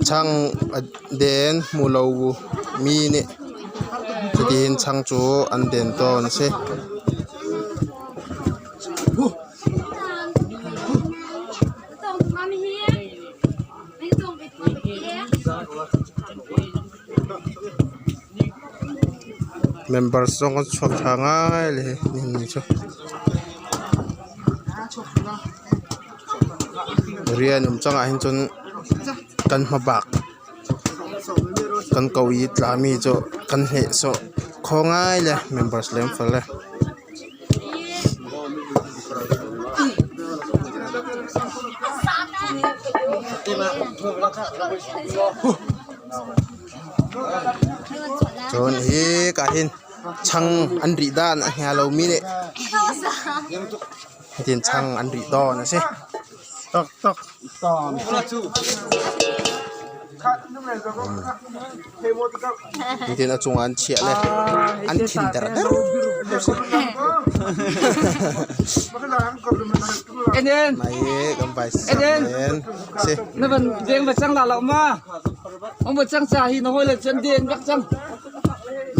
Chhang a den hmu lo mi nih cutin chhang cu an den tawn a si. Member zong an chuak ṭha ngai le nihin cu. Rian um cang ahhin cun kan hmabak kan ko i tlami cu kan hnehsawh kho ngai le members le an fel le. Cun hi ka hin chang an rih dan a hnga lomi nih hitin chang an rih tawn a si. Hitin a cungah an chiah le an thin der der. Mai kan vai nen si. Na van deng va cang la lo ma? Ông va cang cha hi na hoi le chan deng bak cang.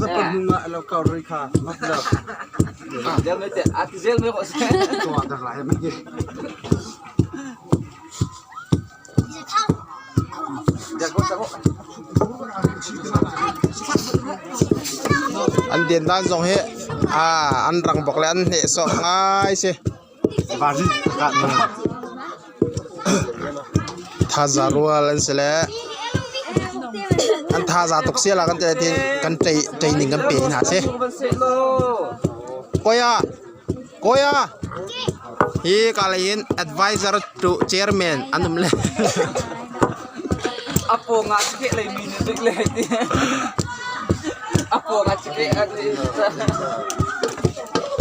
Zapan hnu ah lo kau rui kha mat lo. Zel mai te a ti zel mai ko se. Tuah dar lai mai. An den dan zong hi an rang bak le an hnehsawh ngai si. Thaza rual an si le an thaza tuk sia la kan ti lai kan training kan pe hna si. Koya Koya hi ka lei in advisor to chairman an um le. Apo nga chike lei mi ni dik le ti. Apo nga chike.